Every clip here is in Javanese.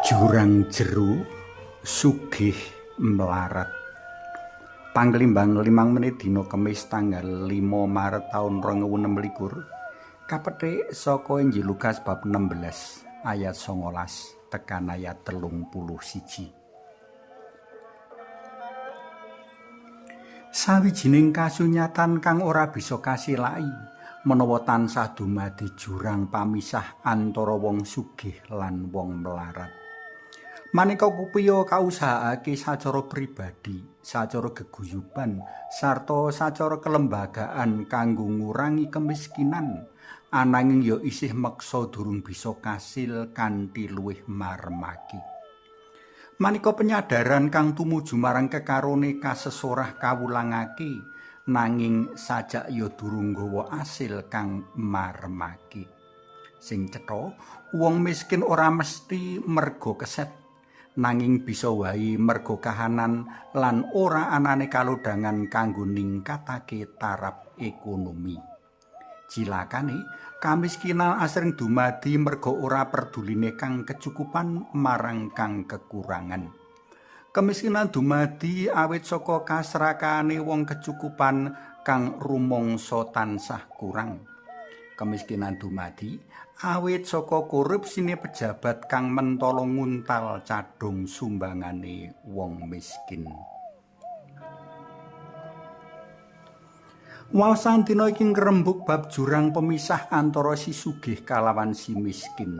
Jurang jero sugih mlarat. Panglimbang 5 menit dina Kemis tanggal 5 Maret taun 2026 kapethik saka Injil Lukas bab 16 ayat 19 tekan ayat 31. Sawijining kasunyatan kang ora bisa kasilaki menawa tansah dumadi jurang pamisah antara wong sugih lan wong mlarat. Maneka kupiya kausahakake sacara pribadi, sacara geguyuban, sarta sacara kelembagaan kanggo ngurangi kemiskinan, ananging ya isih meksa durung bisa kasil kanthi luwih maremake. Maneka penyadaran kang tumuju marang kekarone kasesorah kawulangake, nanging sajak ya durung nggawa asil kang maremake. Sing cetha, wong miskin ora mesti merga keset, nanging bisa wae merga kahanan lan ora anane kalodhangan kanggo ningkatake taraf ekonomi. Cilakane, kamiskinan asring dumadi merga ora perduline kang kecukupan marang kang kekurangan. Kemiskinan dumadi awit saka kasrakane wong kecukupan kang rumangsa tansah kurang. Kemiskinan dumadi awit saka korupsine pejabat kang mentala nguntal cadhong sumbangane wong miskin. Waosan dina iki ngrembug bab jurang pemisah antara si sugih kalawan si miskin.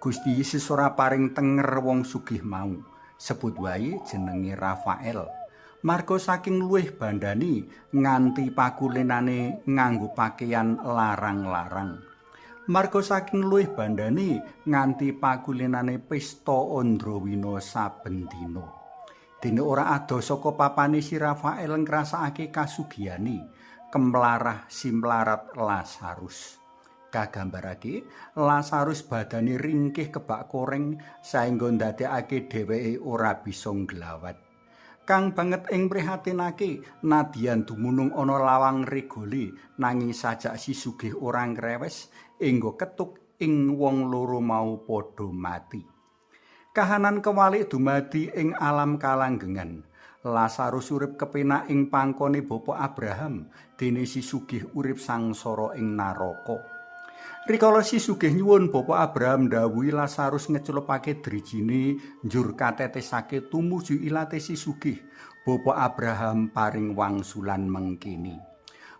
Gusti Yesus ora paring tenger wong sugih mau. Sebut wae jenenge Rafael. Marga saking luwih bandani nganti pakulinane nganggo pakaian larang-larang. Marga saking luwih bandani nganti pakulinane pesta andrawina saben dina. Dene ora adoh saka papane si Rafael ngrasakake kasugihane, kemlarah si mlarat Lazarus. Kagambarake Lazarus badane ringkih kebak koreng saengga ndadekake dheweke ora bisa nglawat. Kang banget ing prihatinake nadyan dumunung ana lawang regole, nanging sajak si sugih ora ngrewes enggo ketuk ing wong loro mau padha mati. Kahanan kewalik dumadi ing alam kalanggengan. Lazarus urip kepenak ing pangkone Bapa Abraham, dene si sugih urip sangsara ing naraka. Rikala si sugih nyuwun Bapa Abraham ndhawuhi Lazarus ngeculupake drijine njur katetesake tumuju ilate si sugih, Bapa Abraham paring wangsulan mengkini.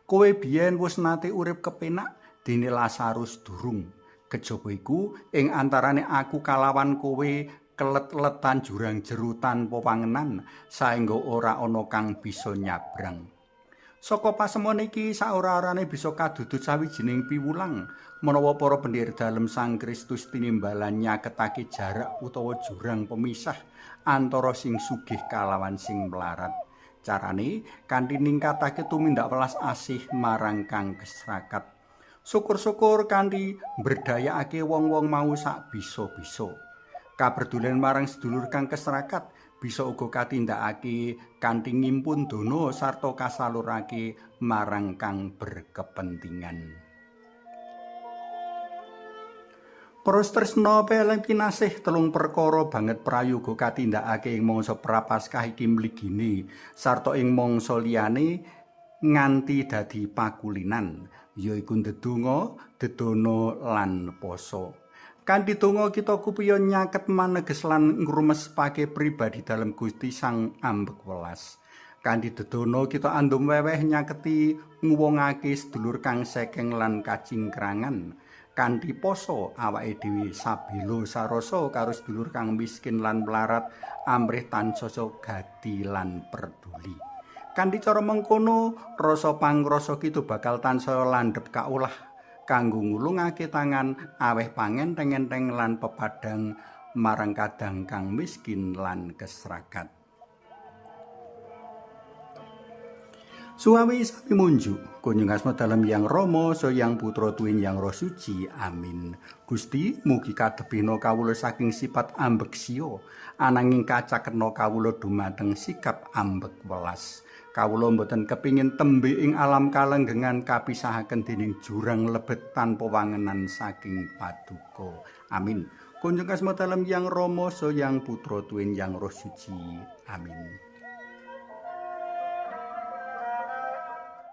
Kowe biyen wis nate urip kepenak, dene Lazarus durung. Kejaba iku ing antarane aku kalawan kowe kelet-letan jurang jero tanpa pangenan, saengga ora ana kang bisa nyabrang. Saka pasemon iki saora-orane bisa kadudut sawijining piwulang menawa para pendherek dalem Sang Kristus tinimbalan nyaketake jarak utawa jurang pemisah antara sing sugih kalawan sing mlarat. Carane kanthi ningkatake tumindak welas asih marang kang kesrakat. Syukur-syukur kanthi mberdayakake wong-wong mau sak bisa-bisa. Kaperdulen marang sedulur kang kesrakat bisa uga katindakake kanthi ngimpun dana sarta kasalurake marang kang berkepentingan. Para tresna peleng kinasih, telung perkara banget prayoga katindakake ing mangsa Prapaskah iki mligine sarta ing mangsa liyane nganti dadi pakulinan, yaiku ndedonga, dedana lan poso. Kanthi donga kita kupiya nyaket maneges lan ngrumespake pribadi dalem Gusti Sang Ambek Welas. Kanthi dedana kita andum weweh nyaketi nguwongake sedulur kang sekeng lan kacingkrangan. Kanthi poso awake dhewe sabela sarasa karo sedulur kang miskin lan mlarat amrih tansaya gati lan perduli. Kanthi cara mengkono rasa pangrasa kita bakal tansaya landhep kaolah kanggo ngulungake tangan aweh pangenteng-enteng lan pepadang marang kadang kang miskin lan kesrakat. Suawi sami munjuk, kunjung asma dalem Yang Rama, Yang Putra tuwin Yang Roh Suci. Amin. Gusti, mugi kadebihna kawula saking sifat ambek siya, ananging kacaketna kawula dumateng sikap ambek welas. Kawula mboten kepingin tembe ing alam kalenggengan kapisahaken dening jurang lebet tanpa wangenan saking paduka. Amin. Kunjung asma dalem Yang Rama, Yang Putra tuwin Yang Roh Suci. Amin.